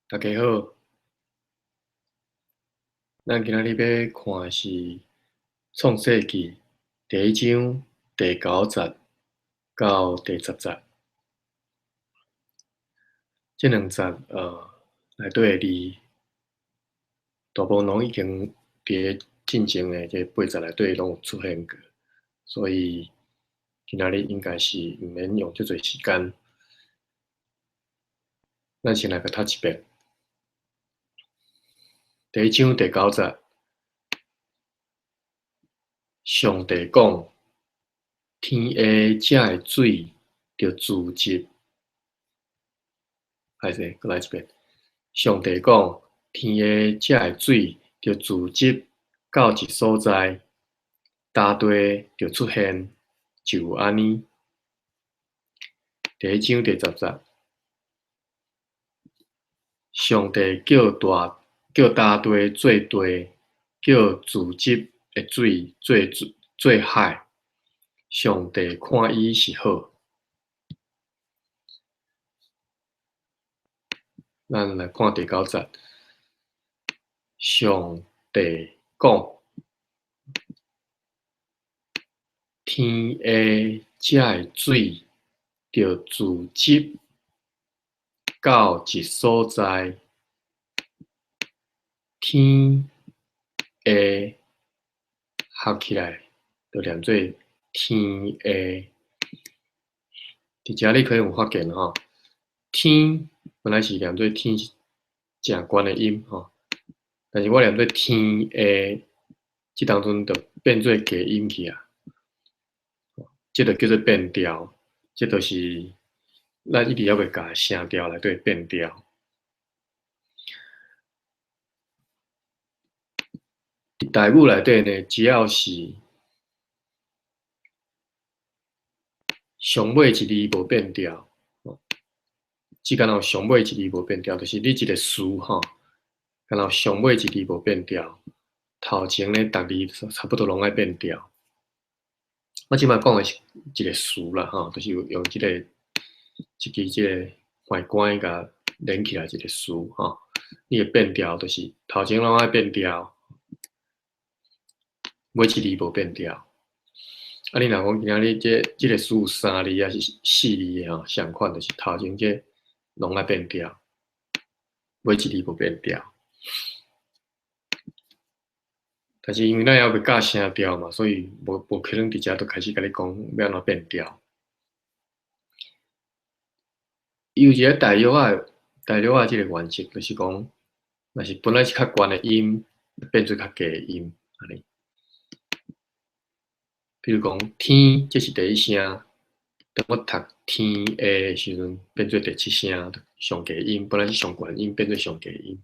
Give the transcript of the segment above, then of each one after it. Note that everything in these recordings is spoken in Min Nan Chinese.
大家好，咱今仔日欲看的是《创世記》第一章第九節到第十節。這兩節內底的字，大部分攏已經佇咧進前的這八節內底攏有出現過，所以今仔日應該是毋免用足濟時間。咱先來共讀一遍。第一章第九節，上帝講：天下遮的水著聚集，歹勢，閣來一遍。上帝講：天下遮的水著聚集到一所在，乾地就出現，就按呢。第一章第十節，上帝叫大叫乾地做地，叫聚集的水做做海。上帝看伊是好。咱來看第九節，上帝講：天下遮的水著聚集到一所在。天下合起來，就念做天下。佇遮你可能有發現吼，天本來是念做天是誠懸的音吼，但是我念做天下，這當陣就變做低音去啊。這就叫做變調，這就是咱一直猶未教聲調內底變調。佇台語內底呢，只要是上尾一字無變調，只敢若上尾一字無變調，就是你一個詞吼，敢若上尾一字無變調，頭前呢逐字差不多攏愛變調。我這擺講的是一個詞啦，吼，就是用這個這支這個橫桿共連起來一個詞，吼，你會變調，就是頭前攏愛變調。尾一字無變調，啊！你若講今仔日這這个詞有三字抑是四字的吼，相款就是頭前這攏愛變調，尾一字無變調。但是因為咱猶未教聲調嘛，所以無無可能佇遮就開始共你講欲按怎變調。伊有一个大約仔大約仔這个原則，就是講，若是本來是較懸的音，變做較低的音，按呢。比如講，天，這是第一聲。當我讀天的時陣，變做第七聲，上低音，本來是上懸音，變做上低音。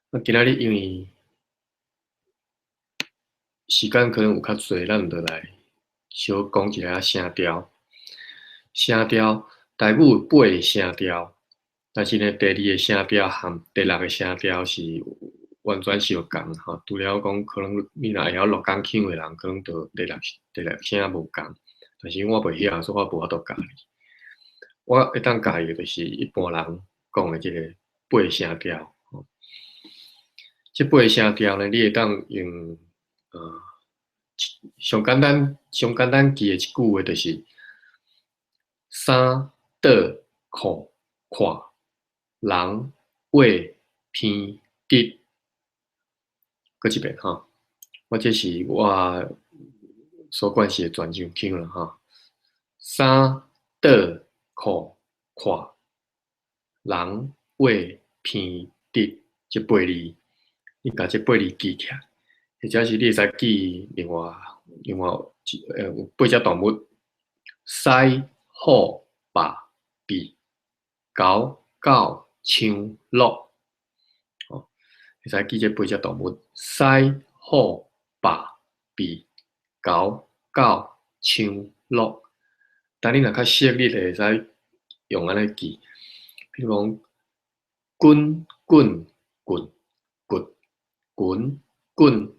啊，今仔日因為時間可能有較濟，咱就來小講一下聲調。聲調，台語有八个聲調，但是呢，第二个聲調和第六个聲調是完全相仝吼，除了講可能你若會曉鹿港腔的人，可能就第六第六聲無仝。但是我袂曉，所以我無法度教你。我會當教伊的就是一般人講的這个八个聲調。這八个聲調呢，你會當用上簡單、上簡單記的一句話就是三、桌、褲、看、人、畫、鼻、滴。閣一遍吼，我這是我所慣勢的泉州腔啦吼。衫、桌、褲、看、人、畫、鼻、滴，這八字，你共這八字記起來，或者是你會使記另外另外一有八隻動物：獅、虎、豹、鱉、猴、狗、象、鹿。會使記這八隻動物：獅、虎、豹、鱉、猴、狗、象、鹿。但你若較熟，你就會使用按呢記。比如講，滾、滾、滾、骨、滾、滾、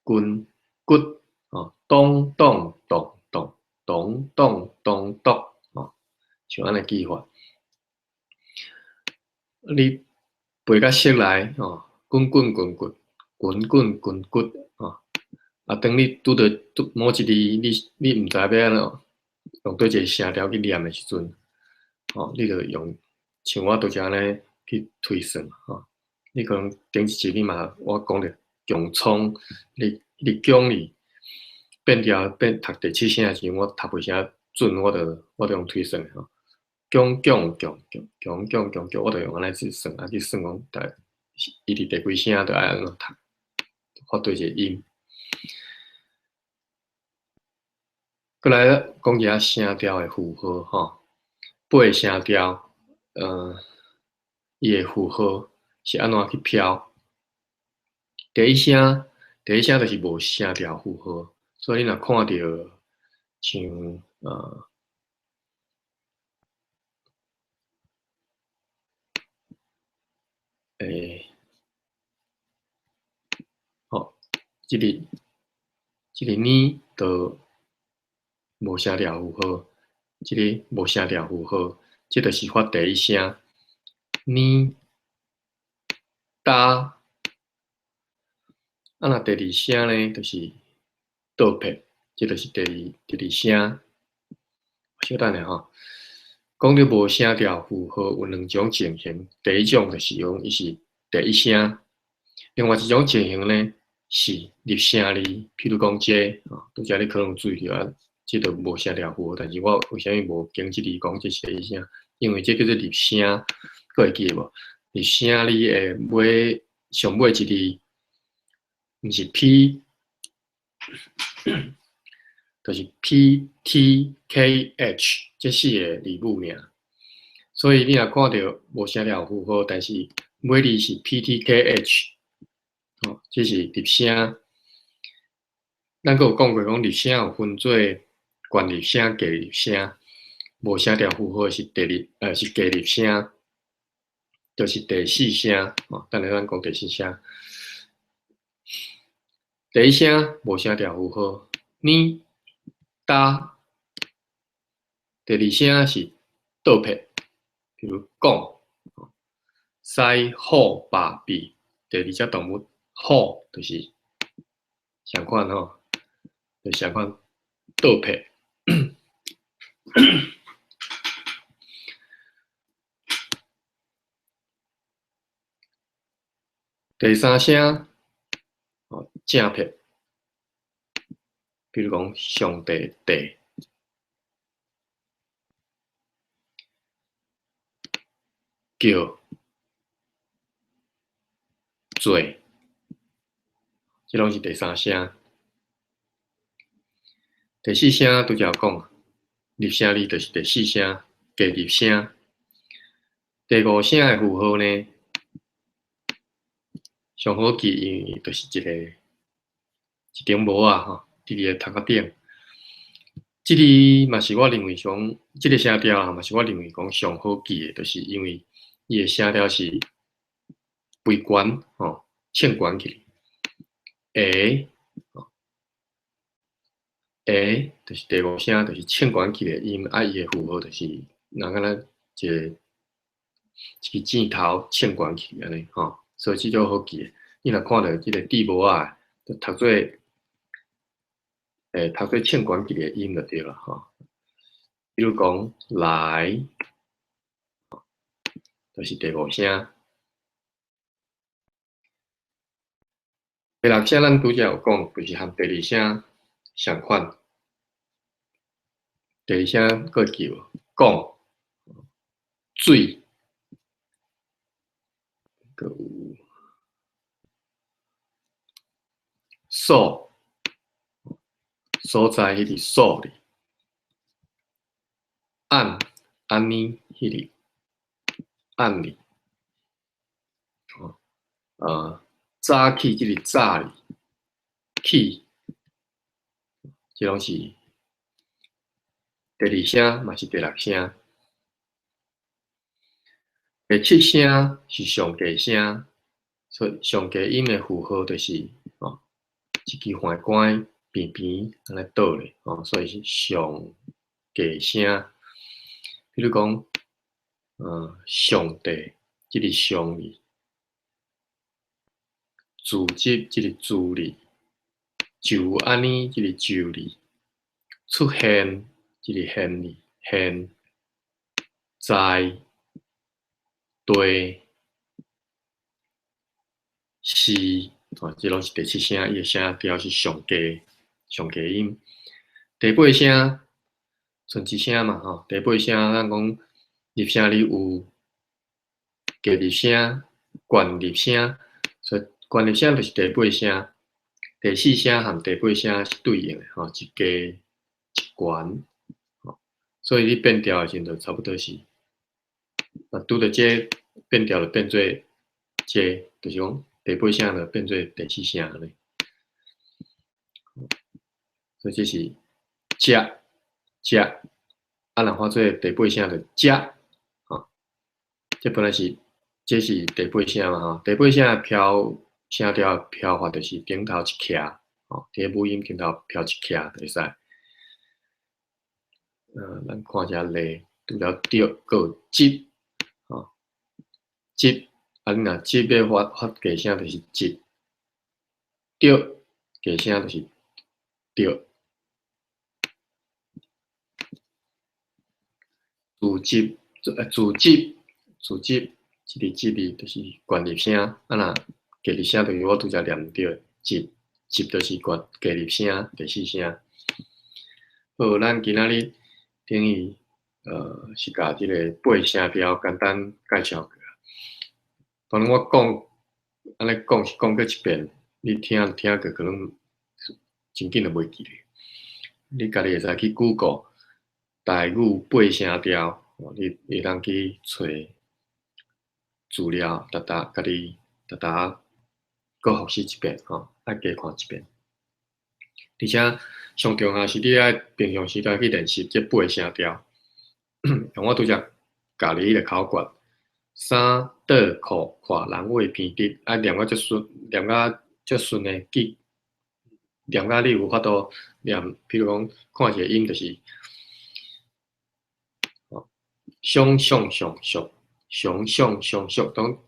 滾、骨，哦，咚、咚、咚、咚、咚、咚、咚、咚，哦，像按呢記法。你背甲熟來，吼，滾滾滾滾，滾滾滾滾，吼，啊，當你拄著拄某一字，你毋知欲按怎用佗一个聲調去念的時陣，吼，你就用像我拄才按呢去推算，吼。你可能頂一集你嘛，我講著強衝，你你強字變調變讀第七聲的時陣，我讀袂啥準，我就用推算的吼。強強強強強強強強，我就用按呢去算，啊去算講，逐伊佇第幾聲就愛按怎讀，發佗一個音。閣來講一下聲調的符號吼，八个聲調，伊的符號是按怎去標？第一聲，第一聲就是無聲調符號，所以你若看著像吼，這個呢就無聲調符號，這个無聲調符號，這就是發第一聲呢噠。啊，若第二聲呢，就是倒撇，這就是第二聲。小等下吼，講著無聲調符號有兩種情形，第一種就是講伊是第一聲，另外一種情形呢是入聲字，譬如講這個，吼，拄才你可能注意著啊，這就無聲調符號，但是我為啥物無經這字講這是第一聲？因為這叫做入聲，閣會記得無？入聲字的尾上尾一字，毋是 P，就是 P、T、K、H 這四个字母爾。所以你若看著無聲調符號，但是尾字是 P、T、K、H，吼，這是入聲。咱閣有講過，講入聲有分做懸入聲、低入聲。無聲調符號是第二，是低入聲，就是第四聲。吼，等下咱講第四聲。第一聲無聲調符號，呢、噠。第二聲是倒撇，比如講，獅、虎、豹、鱉。第二隻動物虎就是相款吼，就相款倒撇。第三聲，哦，正撇，比如講上帝地，叫，做，這攏是第三聲。第四聲拄才有講，入聲字就是第四聲，低入聲。第五聲的符號呢，上好記，因為就是一个一頂帽仔吼，佇伊的頭殼頂。這个嘛是我認為上，這个聲調嘛是我認為講上好記的，就是因為伊的聲調是微懸吼，衝懸起來，下，下，就是第五聲，就是衝懸起的音，啊，伊的符號就是人敢若一个一支箭頭衝懸起按呢吼，所以這種好記的。你若看著這个戴帽仔的，就讀做，讀做衝懸起的音就對啦吼。比如講來，就是第五聲。第六聲咱拄才有講，就是和第二聲相款。第二聲閣會記無？講，水，閣有所，所在彼个所字，按，按呢彼个按字，早起這个早字，起，這攏是第二聲，嘛是第六聲。第七聲是上低聲，所以上低音的符號就是吼，一支橫杆平平按呢倒咧，吼，所以是上低聲。比如講，上帝，這个上字，自執，這个自字，就按呢，這个就字，出現，這个現字，現，在，地，是，吼，這攏是第七聲，伊的聲調是上低，上低音。第八聲，賰一聲嘛，吼，第八聲，咱講入聲字有低入聲、懸入聲，所以懸入聲就是第八聲。第四聲和第八聲是對應的，吼，一低一懸，吼，所以你變調的時陣就差不多是，啊，拄著這個變調就變做這個，就是講第八聲就變做第四聲按呢。所以這是食食，啊，若換做第八聲就食，吼，這本來是這是第八聲嘛，吼，第八聲的飄聲調的飄法就是頂頭一徛，吼，佇个母音頂頭飄一徛就會使。咱看一下例，拄著著，閣有執，吼，執，啊，你若執欲發發低聲就是執，著低聲就是著。自執，自執，自執，這個執字就是懸入聲，啊若低入聲就是我拄才念著，執，執就是懸低入聲，第四聲。好，咱今仔日等於是共這个八聲調簡單介紹過。當然我講按呢講是講過一遍，你聽聽過可能真緊就袂記咧。你家己會使去 Google 台語八聲調，你會當去揣資料，逐逐家己逐逐閣複習一遍，吼，愛加看一遍。而且上重要是你愛平常時間去練習這八聲調。像我拄才教你彼个口訣：三、桌、褲、看、人、畫、鼻、滴，愛念甲足順，念甲足順的記，念甲你有法度念。比如講，看一个音就是，上上上上上上上上，當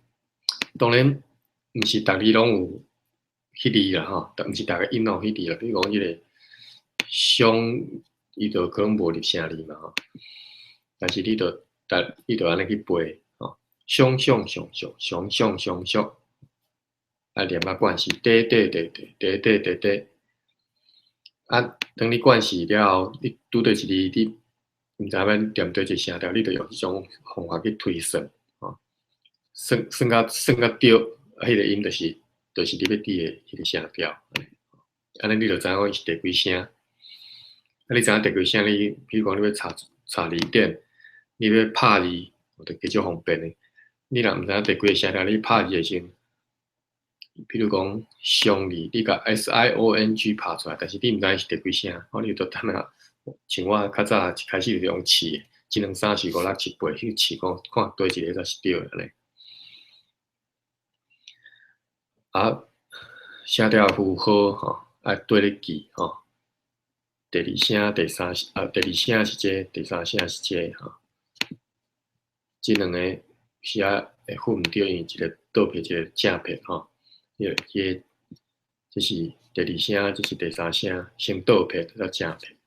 當然，毋是逐字攏有彼字啦，吼，毋是逐个音攏有彼字啦。比如講，彼个上，伊就可能無入聲字嘛，吼。但是你著，你著按呢去背，吼，上上上上上上上上，啊，念甲慣勢，短短短短短短短短。啊，當你慣勢了後，你拄著一字，你毋知影欲念佗一个聲調，你著用彼種方法去推算，吼，算算甲算甲對，啊，彼个音就是就是你欲佇的彼个聲調，按呢你就知影講伊是第幾聲。啊，你知影第幾聲，你比如講你欲查查字典，你欲拍字，就較少方便的。你若毋知影第幾个聲調，你拍字的時陣，比如講上字，你共 S I O N G 拍出來，但是你毋知是第幾聲，吼，你就等下。像我較早一開始就用試的，一兩三四五六七八去試講，看佗一个才是對的按呢。啊，聲調符號吼，愛綴咧記吼。第二聲、第三啊，第二聲是這個，第三聲是這個吼。這兩個是啊會分毋對，因為一个倒撇，一个正撇吼。彼个彼个，這是第二聲，這是第三聲，先倒撇才正撇。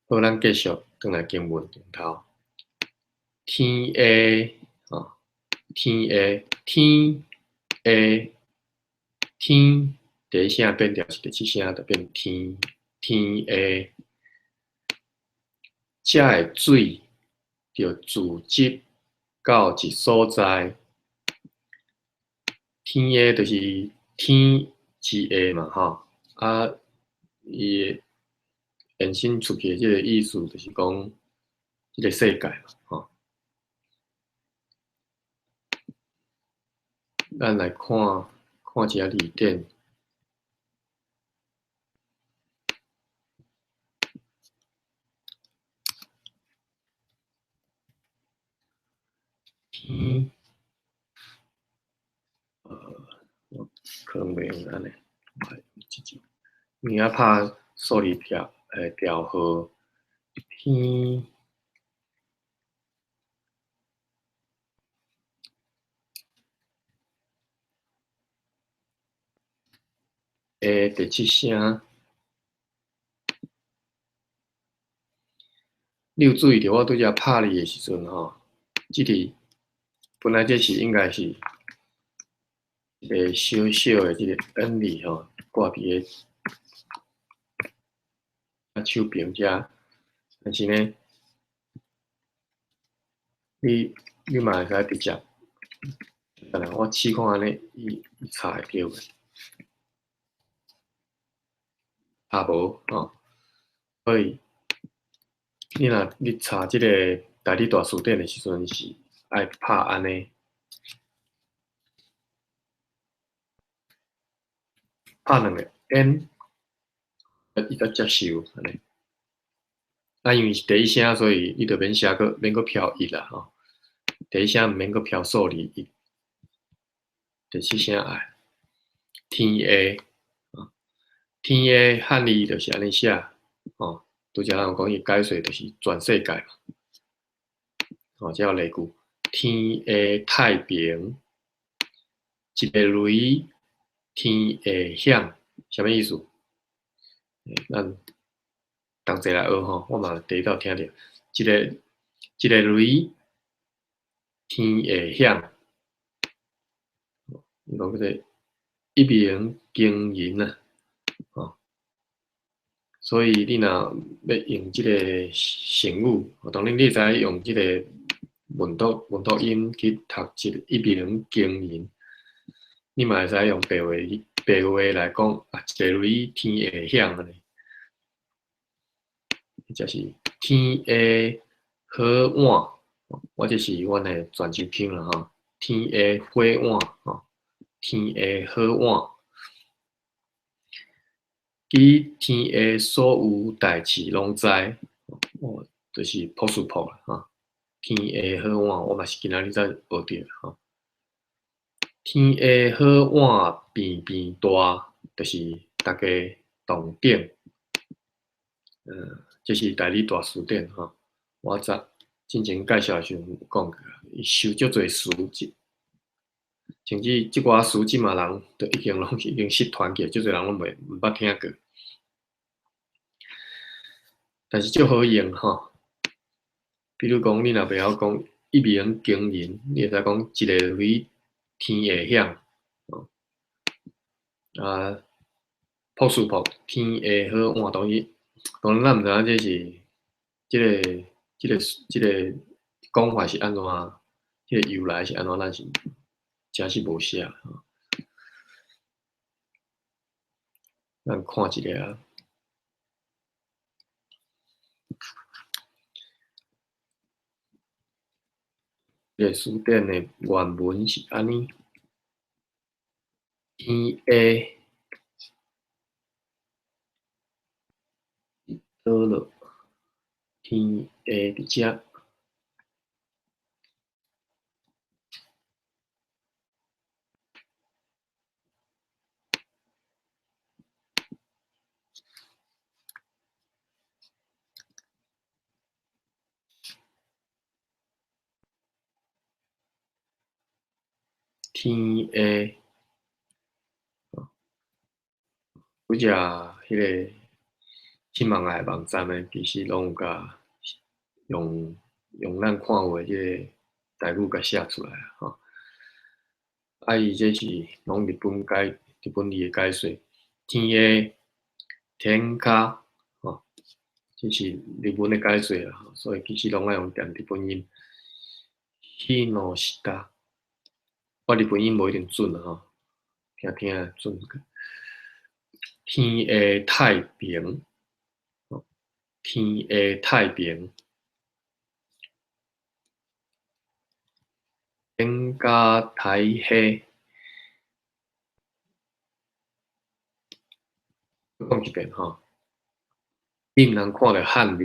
好，咱繼續轉來經文頂頭。天下，吼，天下，天下，天，第一聲變調是第七聲，就變天，天下。遮的水就自集到一所在。天下就是天之下嘛，吼，啊，伊延伸出去的這个意思就是講，這个世界嘛，吼。咱來看看一下字典。天，我可能袂用按呢，你愛拍數字調，調號，天。下第七聲，你有注意著我拄才拍字的時陣吼，這裡本來這是應該是一个小小的這个 N 字吼，掛佇个手邊遮，但是呢，你嘛會使直接，等下我試看按呢，伊查會著無？查無吼，所以你若你查這个台語大辭典的時陣是愛拍按呢，拍兩个 N，伊才接受按呢。啊，因為是第一聲，所以你就免寫閣免閣標一啦吼。第一聲毋免閣標數字一，第七聲愛天下，天下漢字就是按呢寫，吼。拄才咱有講伊解說就是全世界嘛，吼，這有例句：天下太平，一个雷，天下響，啥物意思？咱同齊來學吼，我嘛第一道聽著，一个一个雷，天下響，伊講叫做一鳴驚人啊，吼。所以你若欲用這个成語，當然你會使用這个文讀音去讀這个一鳴驚人，你嘛會使用白話來講啊，一个雷天會響按呢，這是天下好碗，我這是阮的泉州腔啦吼，天下火碗吼，天下好碗。伊天下所有代誌攏知，哦，就是朴素朴啦，吼。天下好碗，我嘛是今仔日才學著吼。天下好碗平平大，就是大家同等。這是台語大辭典吼。我昨進前介紹的時陣有講過，伊收足濟詞，甚至這寡詞這馬人都已經攏已經失傳去，足濟人攏袂毋捌聽過。但是足好用吼，比如講，你若袂曉講一鳴驚人，你會使講一个雷天會響，啊，朴素朴天下好換當然，當然咱毋知影這是這个、這个、這个講法是按怎，這个由來是按怎，咱是真是無寫吼。咱看一下啊。這个辭典的原文是按呢：天下佗落，天下佇遮。天下，拄才彼个新網愛網站的，其實攏有共用咱看有的這个台語共寫出來吼。啊，伊這是攏日本解日本字的解說，天下天跤吼，這是日文的解說啦，所以其實攏愛用踮日本音。日の下，我日本音無一定準啦吼，聽聽準。天下太平，天下太平，天下太下。講一遍吼，你毋通看著漢字，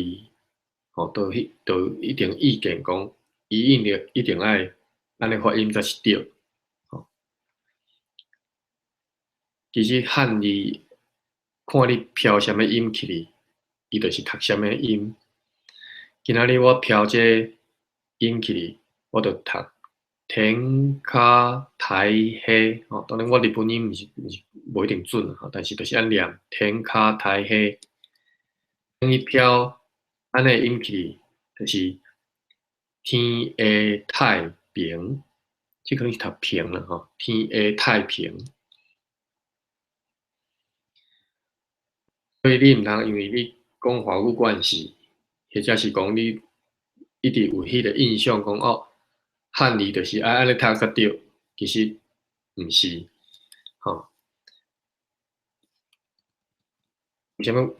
吼，都彼都一定意見講，伊一定一定愛按呢發音才是對，吼。其實漢字看你飄啥物音起去，伊就是讀啥物音。今仔日我飄這個音起去，我就讀天跤刣蝦，吼，當然我日本音毋是無一定準吼，但是就是按念天跤刣蝦，等於飄按呢音起，就是天下太平，這可能是讀平啦吼，天下太平。所以你毋通因為你講華語關係，或者是講你一直有彼個印象講哦，漢字就是愛按呢讀才對，其實毋是，吼。為啥物？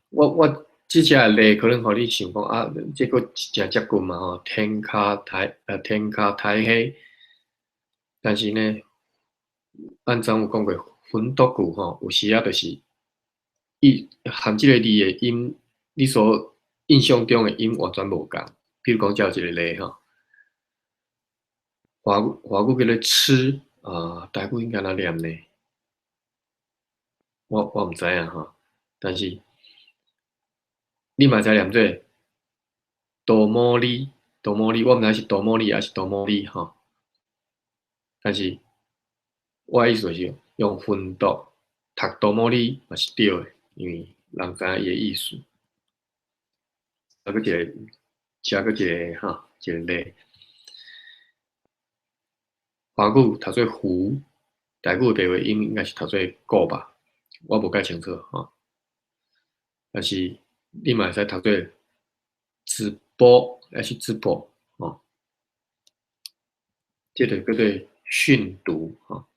我這只例可能予你想講啊，這閣誠接近嘛吼，天跤刣天跤刣蝦，但是呢，咱昨有講過訓讀句吼，有時仔就是伊含這個字的音，你所印象中的音完全無仝。比如講，這有一個例吼，華語叫做吃啊，台語應該按怎念呢？我毋知影吼，但是你嘛會使念做多摩哩，多摩哩，我毋知是多摩哩抑是多摩哩吼。但是我的意思是用訓讀讀多摩哩嘛是對的，因為人知影伊的意思。啊，閣一個，遮閣一個吼，一個例。華語讀做胡，台語的白話音應該是讀做古吧，我無蓋清楚吼。但是你嘛會使讀做直播，抑是直播吼。這就叫做訓讀吼，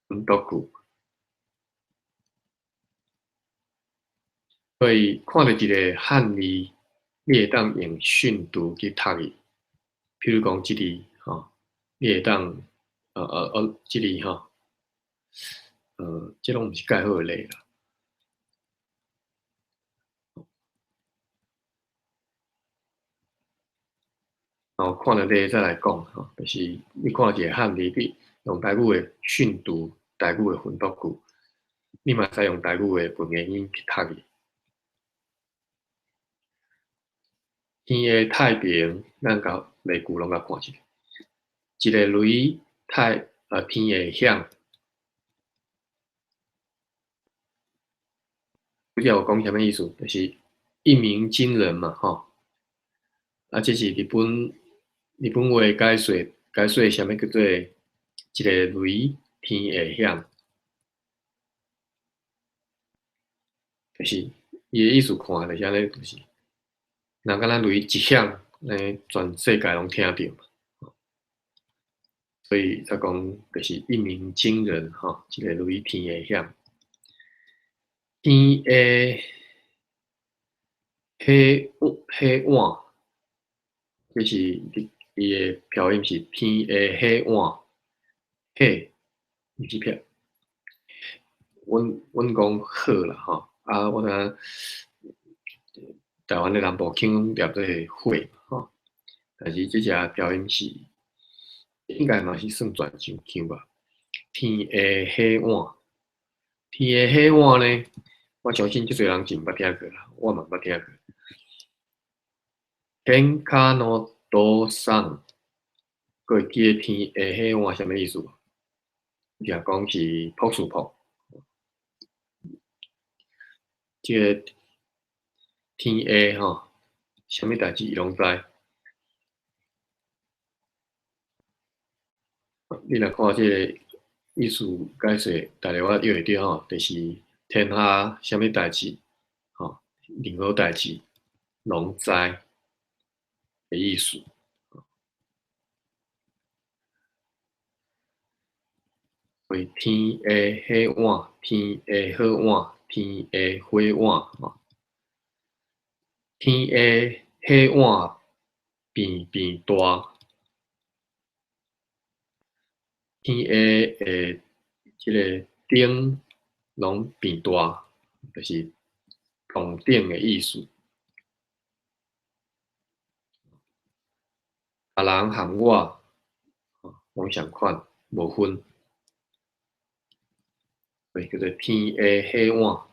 訓讀句。所以看著一個漢字，你會當用訓讀去讀伊。譬如講這字吼，你會當這字吼，這攏毋是蓋好的例啦。哦，看著例再來講吼，就是你看一個漢字，你用台語的訓讀，台語的訓讀句，你嘛會使用台語的文言音去讀伊。天下太平，咱共例句攏共看一下。一个雷太天下響。拄才有講啥物意思？就是一鳴驚人嘛，吼。啊，這是日本話解說，解說啥物叫做一个雷天下響，就是伊的意思看就是按呢，就是人敢若雷一響，呢全世界攏聽著嘛。所以才講就是一鳴驚人，吼，一个雷天下響，天下彼碗，這是伊的飄音是天下彼碗，彼毋是撇，阮講好啦吼，啊，我知影台灣的南部腔念做火吼，但是這只飄音是應該嘛是算泉州腔吧。天下彼碗，天下彼碗呢，我相信足濟人是毋捌聽過啦，我嘛毋捌聽過。天跤の倒送，閣會記得天下彼碗啥物意思無？聽講是朴素朴，這个天下吼，啥物代誌伊攏知。你若看這个意思解說，逐个我約會著吼，就是天下啥物代誌，吼，任何代誌攏知的意思。所以天下彼碗，天下好碗，天下火碗，吼，天下彼碗變變大，天下的這个頂攏變大，就是同頂的意思。別人和我攏相款，無分，所以叫做天下彼碗。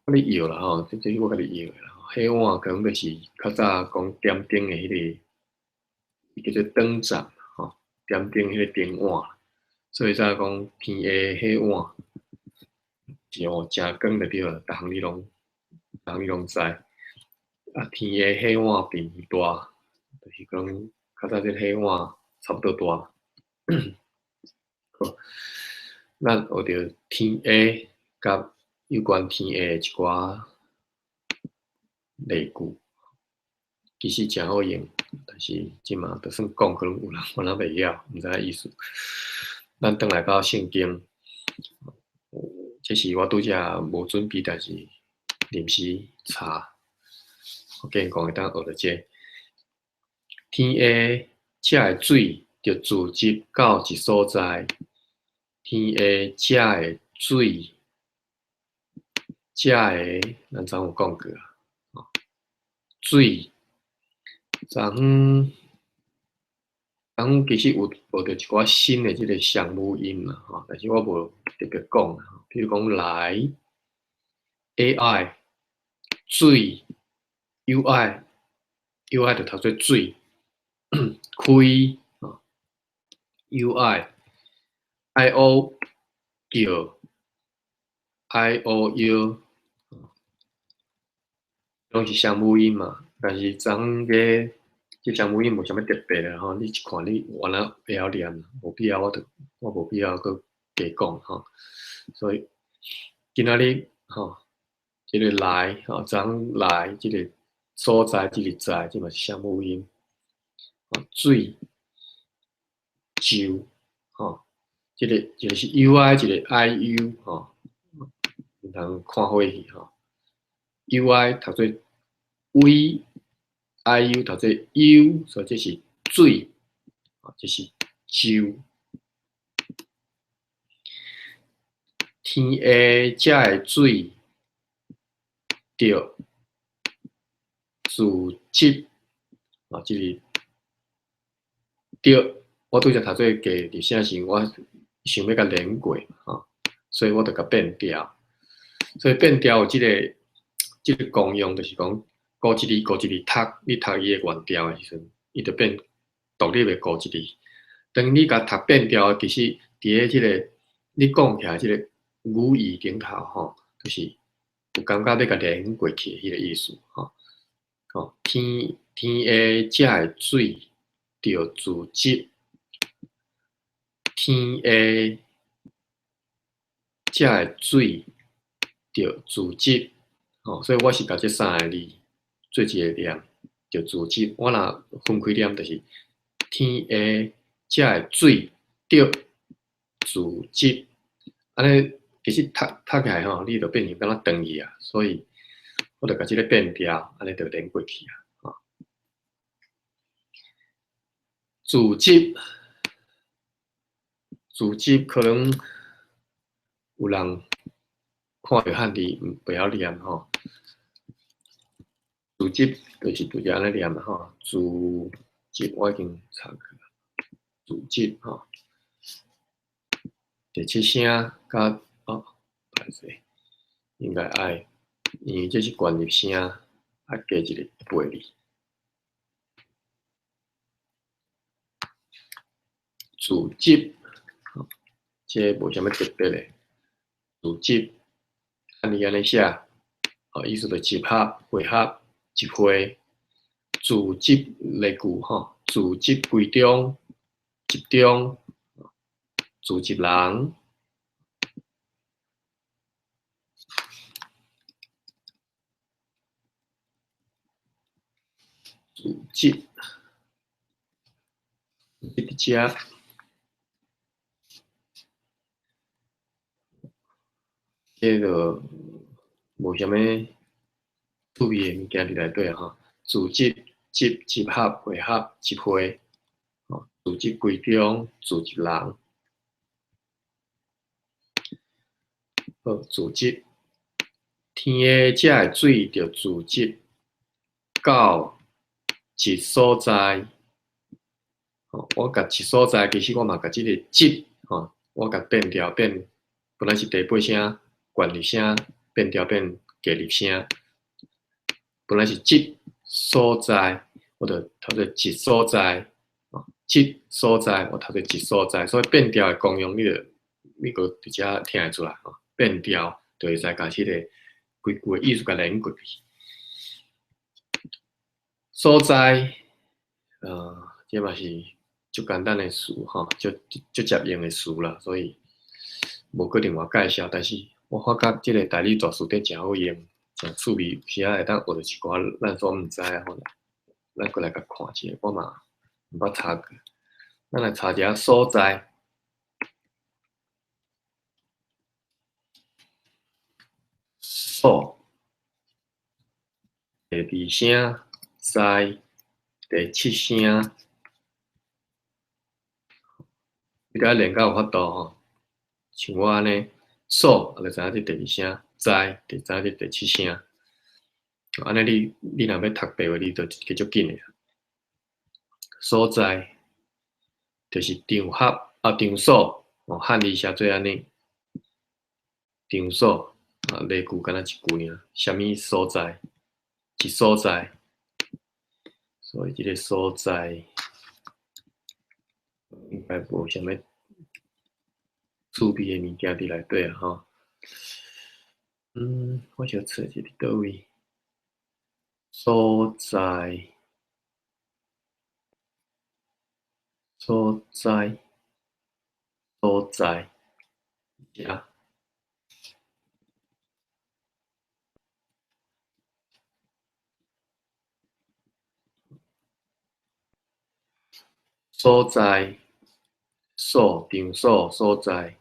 我咧搖啦吼，這是我家己搖的啦，彼碗可能就是較早講點燈的彼个，叫做燈盞吼，點燈彼个燈碗，所以才講天下彼碗是哦，誠光就對了，逐項你攏，逐項你攏知。啊，天下彼碗並毋大，就是講較早這彼碗差不多大。好，咱學著天下佮有關天下的一寡例句，其實誠好用，但是這馬就算講，可能有人可能袂曉，毋知影意思。咱轉來到聖經，這是我拄才無準備，但是臨時查，我見講會當學著這個。天下遮的水，著聚集到一所在。天下遮的水，遮的咱昨有講過啊，水，昨昏，昨昏其實有學著一寡新的這个雙母音啦，吼，但是我無特別講，比如講來，AI，水，UI，UI 就讀做水，開，UI，IO 叫，IOU，攏是雙母音嘛，但是昨昏這這雙母音無啥物特別的吼，你一看你原來會曉念，無必要我就我無必要閣加講吼。所以今仔日吼，這个來吼，昨昏來這个所在，這个在，這嘛是雙母音。水，就，吼，這个一个是 UI，一个 IU 吼，毋通看伙去吼。UI 讀做 V，IU 讀做 U，所以這是水，這是就。天下遮的水，著聚集，啊，這是著。我拄才讀做加入聲時，我想欲共連過，吼，所以我就共變調。所以變調有這个這个功用，就是講古一字古一字讀，你讀伊的原調的時陣，伊就變獨立的古一字。當你共讀變調，其實佇咧這个你講起來這个語義頂頭，吼，就是有感覺欲共連過去的彼个意思，吼。吼，天天下遮的水，著聚集。天下遮的水，著聚集，吼，所以我是共這三个字做一个念，著聚集。我若分開念，就是天下遮的水，著聚集。按呢，其實讀讀起來吼，你就變成敢若斷去啊，所以我就共這个變調，按呢就連過去啊。吼，聚集，聚集可能有人看著漢字袂曉念吼。聚集就是拄才按呢念吼，聚集我已經查過，聚集吼，第七聲佮哦，歹勢，應該愛，因為這是關入聲，愛加一个八字。聚集，這無啥物特別的。聚集，按呢按呢寫，哦，意思就集合、會合、集會。聚集例句吼，聚集歸中，集中，聚集人。聚集，佇遮。這个無啥物趣味的物件佇內底吼，聚集、集、集合、會合、集會，吼，聚集歸中，聚集人。好，聚集，天下遮的水著聚集到一所在。吼，我共一所在，其實我嘛共這个集，吼，我共變調變，本來是第八聲。關入聲變調變加入聲，本來是這所在，我就讀做一所在，哦，這所在，我讀做一所在，所以變調的功用，你就你閣佇遮聽會出來吼。變調就會使共這个規句的意思共連過去。所在，這嘛是足簡單的詞吼，足足接用的詞啦，所以無閣另外介紹。但是我發覺這个台語大辭典誠好用，誠趣味，有時仔會當學著一寡咱所毋知的吼。咱閣來共看一下，我嘛毋捌查過。咱來查一下所在，所第二聲，在第七聲，你共連到有法度吼，像我按呢，所就知影這第二聲，在就知影這第七聲。按呢你若欲讀白話，你就會足緊的。所在就是場合啊，場所哦，漢字寫做按呢，場所啊，例句敢若一句爾，啥物所在，一所在，所以這个所在應該無啥物趣味的物件佇內底啊吼。我小找一下佇佗位，所在，所在，所在，遮。所在，所場所所在，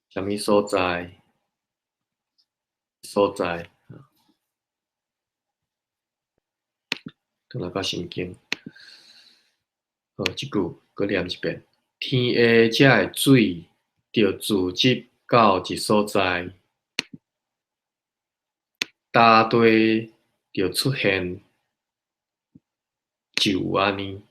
啥物所在？所在，轉來到聖經。好，這句閣念一遍：天下遮的水，著聚集到一所在，大地著出現，就有按呢。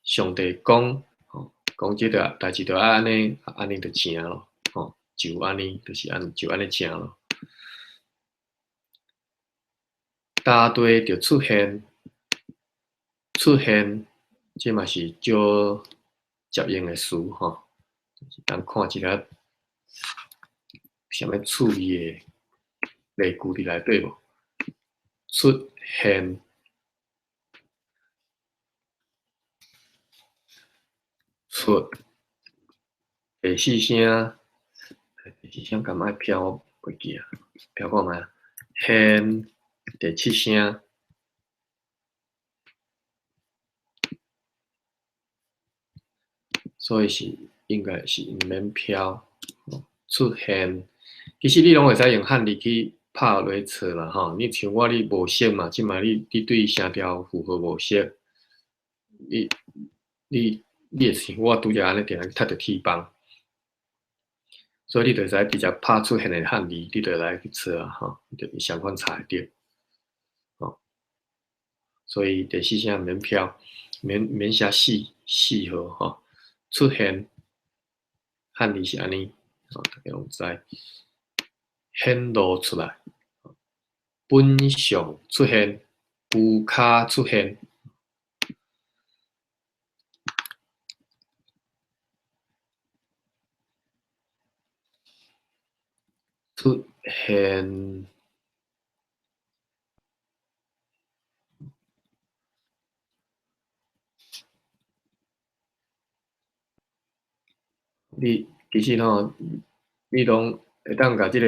上帝講，吼，講這个代誌就愛按呢，按呢就成咯，吼，就按呢，就是按，就按呢成咯。大地就出現，出現，這嘛是少接用的詞吼，就是當看一下啥物趣味的例句佇內底無？出現。出第四聲，第四聲敢愛飄？我袂記啊，飄看覓啊？現第七聲，所以是應該是毋免飄。出現，其實你攏會使用漢字去拍落去找啦吼。你像我你無熟嘛，這擺你對聲調符號無熟，你會像我拄才按呢定定讀著鐵枋，所以你就會使直接拍出現的漢字，你就來去找啊吼，就相款查會著。吼，所以第四聲毋免飄，免寫四四號吼，出現漢字是按呢，吼，大家攏知。顯露出來，本相出現，烏跤出現。出現，你其實吼，你攏會當共這個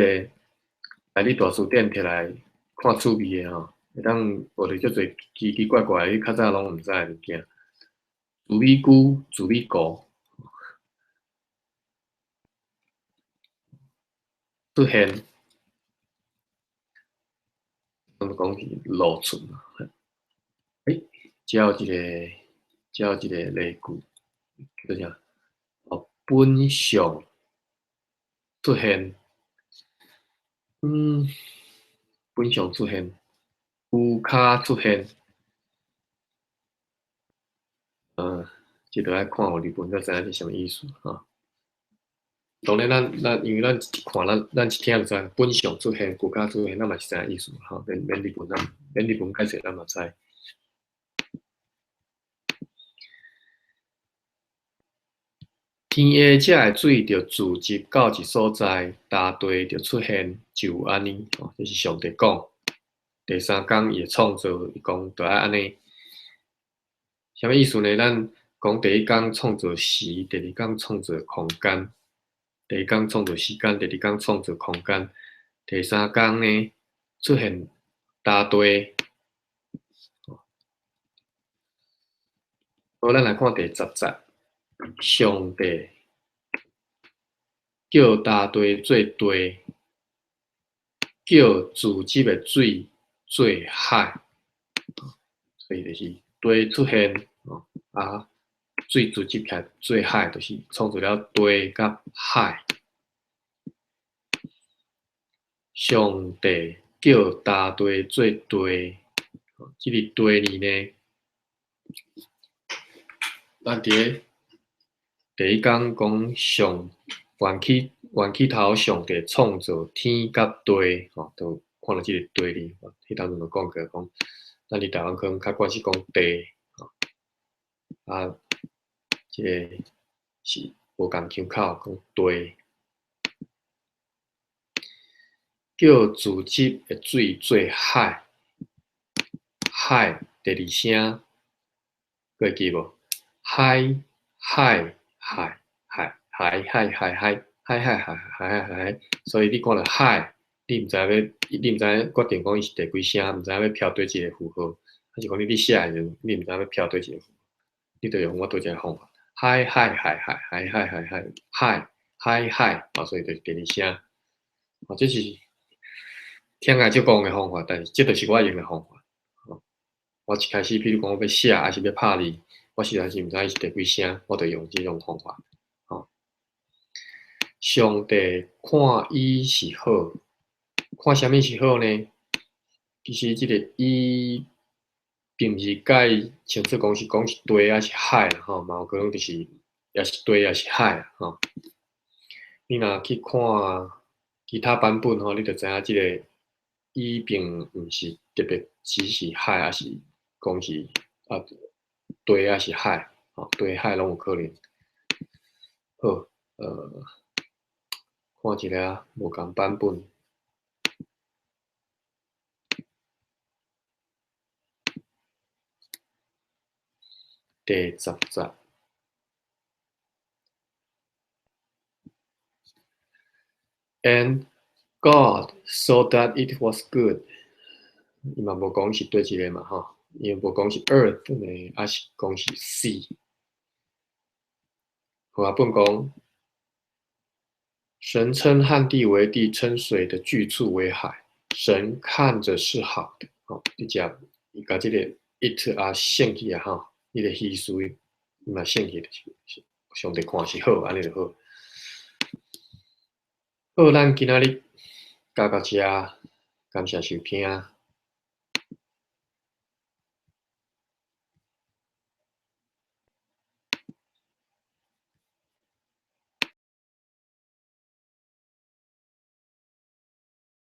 台語大辭典摕來看趣味的吼，會當學著足濟奇奇怪怪，你較早攏毋知的物件。自美句、自美國。出現，咱講是露出嘛。欸，這有一個，這有一個例句，叫做啥？哦，本相出現，本相出現，烏跤出現，這就愛看有日文才知影是啥物意思哈。當然咱因為咱一看咱一聽就知，本相出現，國家出現，咱嘛是知影意思吼，免免日文咱免日文解釋咱嘛知。天下遮的水著聚集到一所在，大地就出現，就有按呢，吼，這是上帝講。第三工伊的創造，伊講著愛按呢。啥物意思呢？咱講第一工創造時，第二工創造空間，第一工創造時間，第二工創造空間，第三工呢出現大地。好，咱來看第十節。上帝叫大地做地，叫聚集的水做海，所以就是地出現，啊，水聚集起來做海，就是創造了地佮海。上帝叫大地做地，這个地字呢，咱佇咧第一工講上原起頭，上帝創造天佮地，吼，都看著這个地字。彼當陣就講過，講咱佇台灣可能較慣勢講地，吼，啊，這個是無仝腔口講地，叫聚集的水做海，海第二聲，閣會記無？海海。海海海海海海海海海海海海，所以你看著海，你毋知影決定講伊是第幾聲，毋知影欲飄佗一个符號，還是講你佇寫的時陣，你毋知影欲飄佗一个符號，你就用我拄才的方法，海海海海海海海海海海海，啊，所以就是第二聲，啊，這是聽來足戇的方法，但是這就是我用的方法。我一開始，比如講我欲寫，還是欲拍字。我實在是毋知伊是第幾聲，我就用這種方法。吼，上帝看伊是好，看啥物是好呢？其實這个伊並毋是解清楚講是講是地抑是海啦，吼，嘛有可能就是也是地抑是海吼。你若去看其他版本吼，你就知影這个伊並毋是特別只是海，抑是講是啊。地抑是海，吼，地海攏有可能。好，看一下無仝版本。第十節。And God saw that it was good。伊嘛無講是佗一个嘛，吼。伊無講是 earth 呢，抑是講是 sea。和合本講，神稱旱地為地，稱水的聚處為海。神看著是好的，吼，直接伊共這个 it 也省去啊，吼，彼个意思伊嘛省去，就是上帝看是好，按呢就好。好，咱今仔日教到遮，感謝收聽。